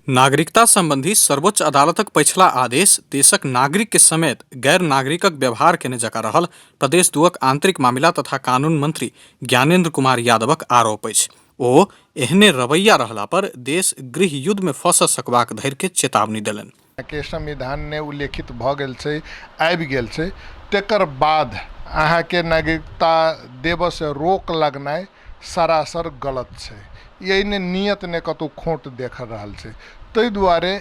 नागरिकता संबंधी सर्वोच्च अदालतक पछिला आदेश देशक नागरिक के समेत गैर नागरिकक व्यवहार केने जकाँ रहल प्रदेश दुअक आंतरिक मामिला तथा कानून मंत्री ज्ञानेन्द्र कुमार यादवक आरोप अछि। ओ एहने रवैया रहला पर देश गृह युद्ध मे फंस सकबाक धरि के चेतावनी देलनि। के संविधानमे उल्लेखित भऽ गेल छै, आबि गेल छै, तकर बाद अहाँके नागरिकता देबऽसँ रोक लगनाइ सरासर गलत छै। एहिमे नियतमे कतहु खोट देख रहल छै। ताहि दुआरे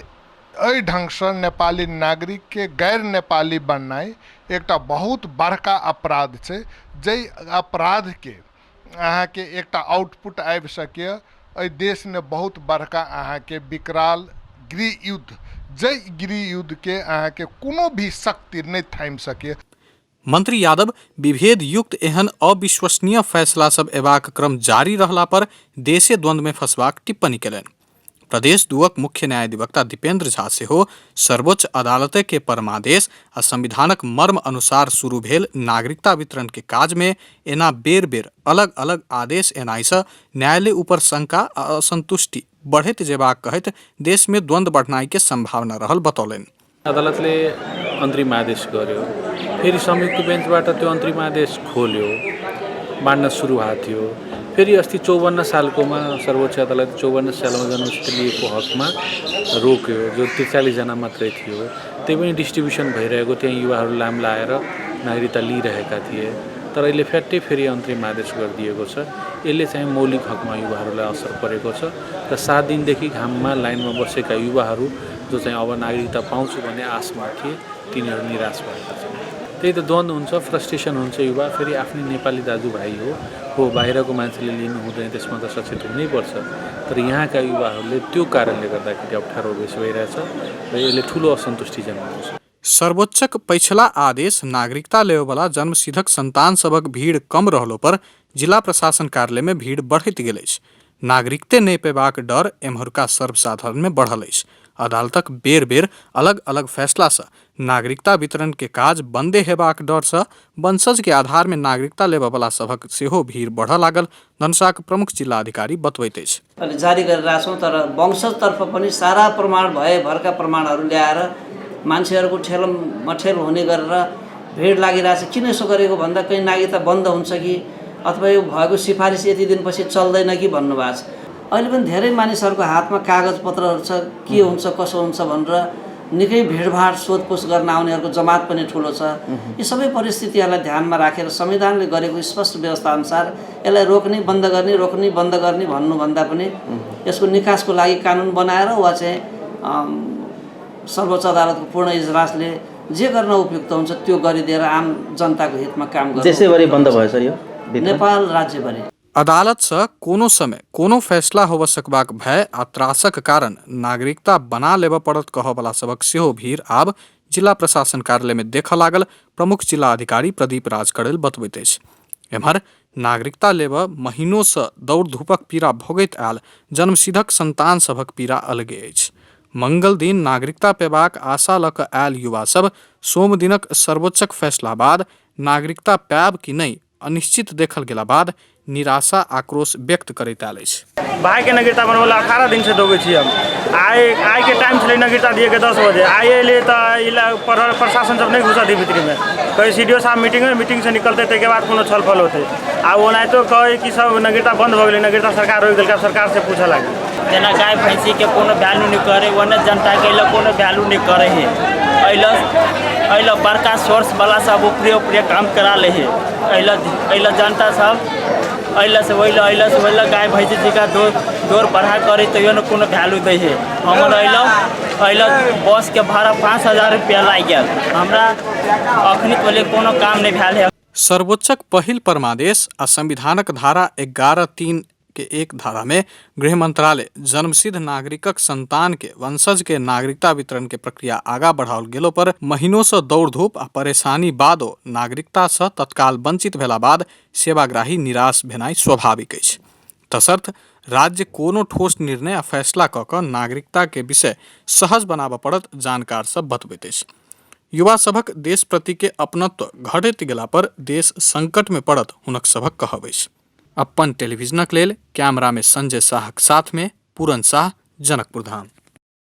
एहि ढङ्गसँ नेपाली नागरिकके गैर नेपाली बननाइ एकटा बहुत बड़का अपराध छै, जाहि अपराधके अहाँके एकटा आउटपुट आबि सकैए। एहि देशमे बहुत बड़का अहाँके विकराल गृह युद्ध, जाहि गृह युद्धके अहाँके कोनो भी शक्ति नहि थामि सकैए। मंत्री यादव विभेद युक्त एहन अविश्वसनीय फैसला सब एबाक क्रम जारी रहला पर देशे द्वंद्व में फंसबाक टिप्पणी केलनि। प्रदेश दुअक मुख्य न्यायाधिवक्ता दीपेंद्र झा सेहो सर्वोच्च अदालते के परमादेश आ संविधानक मर्म अनुसार शुरू भेल नागरिकता वितरण के काज मे एना बेर-बेर अलग-अलग आदेश एनाइ सँ न्यायालय ऊपर शंका आ असंतुष्टि बढ़ैत जेबाक कहैत देश मे द्वंद्व बढ़नाइ के संभावना रहल बतौलनि। अदालतले अन्तरिम आदेश गर्यो, फेरि संयुक्त बेन्चबाट त्यो अन्तरिम आदेश खोल्यो, बाँड्न सुरु भएको थियो। फेरि अस्ति 54 सालकोमा सर्वोच्च अदालत 54 सालमा जन्मसित लिएको हकमा रोक्यो, जो 43 जना मात्रै थियो। त्यही पनि डिस्ट्रिब्युसन भइरहेको, त्यहाँ युवाहरू लाम लाएर नागरिकता लिइरहेका थिए। तर अहिले फ्याट्टै फेरि अन्तरिम आदेश गरिदिएको छ। यसले चाहिँ मौलिक हकमा युवाहरूलाई असर परेको छ र 7 दिनदेखि घाममा लाइनमा बसेका युवाहरू जो चाहिँ अब नागरिकता पाउँछु भन्ने आशमा थिए, तिनीहरू निराश भएका छन्। त्यही त द्वन्द्व हुन्छ, फ्रस्ट्रेसन हुन्छ युवा। फेरि आफ्नै नेपाली दाजुभाइ हो, बाहिरको मान्छेले लिनु हुँदैन, त्यसमा त सचेत हुनैपर्छ। तर यहाँका युवाहरूले त्यो कारणले गर्दाखेरि अप्ठ्यारो बेसी भइरहेछ र यसले ठुलो असन्तुष्टि जन्माउँछ। सर्वोच्चक पछिला आदेश नागरिकता लेबयवला जन्मसिद्धक संतान सभक भीड़ कम रहलो पर जिला प्रशासन कार्यालय मे भीड़ बढ़ैत गेल अछि। नागरिकते नहि पेबाक डर एम्हरुका सर्वसाधारण मे बढ़ल अछि। अदालतक बेर-बेर अलग-अलग फैसला स नागरिकता वितरण के काज बंदे हेबाक डर स वंशज के आधार मे नागरिकता लेबयवला सभक सेहो भीड़ बढ़य लागल धनुषाक प्रमुख जिला अधिकारी बतबैत अछि। अहिले जारी गरिरहेको छौँ, तर वंशजतर्फ पनि सारा प्रमाण भए भरका प्रमाणहरू ल्याएर मान्छेहरूको ठेल मठेल हुने गरेर भिड लागिरहेको छ। किन यसो गरेको भन्दा कहीँ नागरिकता बन्द हुन्छ कि अथवा यो भएको सिफारिस यति दिनपछि चल्दैन कि भन्नुभएको छ। अहिले पनि धेरै मानिसहरूको हातमा कागजपत्रहरू छ, के हुन्छ कसो हुन्छ भनेर निकै भिडभाड सोधपुछ गर्न आउनेहरूको जमात पनि ठुलो छ। यी सबै परिस्थितिहरूलाई ध्यानमा राखेर संविधानले गरेको स्पष्ट व्यवस्थाअनुसार यसलाई रोक्ने बन्द गर्ने, रोक्ने बन्द गर्ने भन्नुभन्दा पनि यसको निकासको लागि कानुन बनाएर वा चाहिँ सर्वोच्च अदालतको पूर्ण इजलासले जे गर्न उपयुक्त हुन्छ त्यो गरिदिएर आम जनताको हितमा काम गर्नु। देशैभरि बन्द भयो सर यो वितरण? नेपाल राज्यभरि। अदालत सँ कोनो समय कोनो फैसला होबय सकबाक भय आ त्रासक कारण नागरिकता बना लेबय पड़त कहय बला सभक सेहो भीड़ आब जिला प्रशासन कार्यालय मे देखय लागल प्रमुख जिला अधिकारी प्रदीप राज कड़ेल बतबैत अछि। एम्हर नागरिकता लेबय महीनो सँ दौड़-धूपक पीड़ा भोगैत आयल जन्मसिद्धक संतान सभक पीड़ा अलगे अछि। मंगल दिन नागरिकता पेबाक आशा ल क आयल युवा सभ सोम दिनक सर्वोच्चक फैसला बाद नागरिकता पायब कि नहि अनिश्चित देखल गेला बाद निराशा आक्रोश व्यक्त करैत आयल अछि। भाइके नागरिकता बनबै लए 18 दिनसँ दौगै छी हम। आइके टाइम छलै नागरिकता दिएके 10 बजे, आइ एलियै तऽ ई प्रशासन सब नहि घुसऽ दी भीतरीमे। कहै सी डी ओ साहब मीटिंगमे, मीटिंगसँ निकलतै ताहिके बाद कोनो छलफल होतै। आ ओनाहितो कहै कि सब नागरिकता बन्द भऽ गेलै, नागरिकता सरकार रोकि देलकै, आब सरकारसँ पूछऽ लागै। जेना गाय भैँसीके कोनो वैल्यू नहि करै, ओन्ने जनताके एहि लए कोनो वैल्यू नहि करै हइ। एहि लए बड़का सोर्सवला सब ऊपरे ऊपरे काम करा लै हइ। एहि लए जनता सब एहि लए से ओहि लए, एहि लए से ओहि लए गाय भैँसी जकाँ दौड़ बढ़ा करै तैयो नहि कोनो वैल्यू दै हइ। हमर एहि लए बसके भाड़ा 5000 रुपैआ लागि गेल, हमरा अखनी तोले कोनो काम नहि भेल हइ। सर्वोच्चक पहिल परमादेश आ संविधानक धारा 11(3) के एक धारा मे गृह मंत्रालय जन्मसिद्ध नागरिकक संतान के वंशज के नागरिकता वितरण के प्रक्रिया आगा बढ़ाओल गेलो पर महीनो सँ दौड़-धूप आ परेशानी बादो नागरिकता सँ तत्काल वंचित भेला बाद सेवाग्राही निराश भेनाइ स्वाभाविक अछि। तसर्थ राज्य कोनो ठोस निर्णय आ फैसला क क नागरिकता के विषय सहज बनाबय पड़त जानकार सब बतबैत अछि। युवा सभक देश प्रति के अपनत्व घटैत गेला पर देश संकट मे पड़त हुनक सभक कहब अछि। अप्पन टेलीविजनक लेल कैमरा मे संजय साहक साथ मे पूरन साह, जनकपुर धाम।